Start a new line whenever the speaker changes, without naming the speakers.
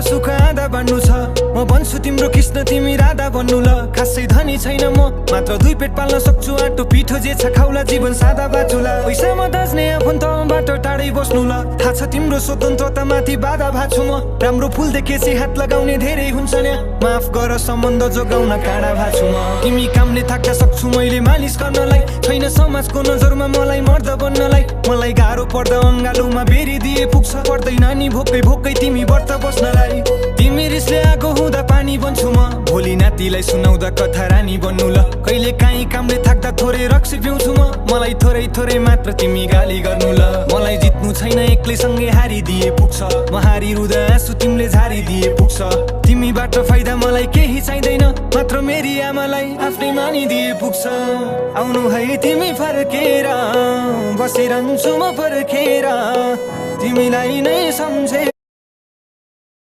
तिम्रो सुख आधा बाँड्नु छ म भन्छु तिम्रो कृष्ण तिमी राधा बन्नु ल खासै धनी छैन म मात्र दुई पेट पाल्न सक्छु आटो पिठो जे छ खाउला जीवन सादा बाचुला पैसामा दाज्ने आफन्तबाट टाढै बस्नु ल थाहा छ तिम्रो स्वतन्त्रता माथि बाधा भाछु म राम्रो फुल देखेपछि हात लगाउने धेरै हुन्छ नि माफ गर सम्बन्ध जोगाउन काँडा भाछु म तिमी कामले थाक्न सक्छु मैले मालिस गर्नलाई छैन समाजको नजरमा मलाई मर्द बन्नलाई मलाई गाह्रो पर्दा अङ्गालोमा बेरी दिए पुग्छ पर्दैन नि भोकै भोकै तिमी व्रत बस्नलाई तिमी रिसले आगो हुँदा पानी बन्छु म भोलि नातिलाई सुनाउँदा कथा रानी बन्नु ल कहिले काहीँ कामले थाक्दा थोरै रक्सी पिउँछु म मलाई थोरै थोरै मात्र तिमी गाली गर्नु ल मलाई जित्नु छैन एक्लै सँगै हारिदिए पुग्छ म हारिरुँदा आँसु तिमीले झारिदिए पुग्छ तिमीबाट फाइदा मलाई केही चाहिँदैन मात्र मेरी आमालाई आफ्नै मानिदिए पुग्छ आउनु है तिमी फर्केर बसिरहन्छु म पर्खेर तिमीलाई नै सम्झेर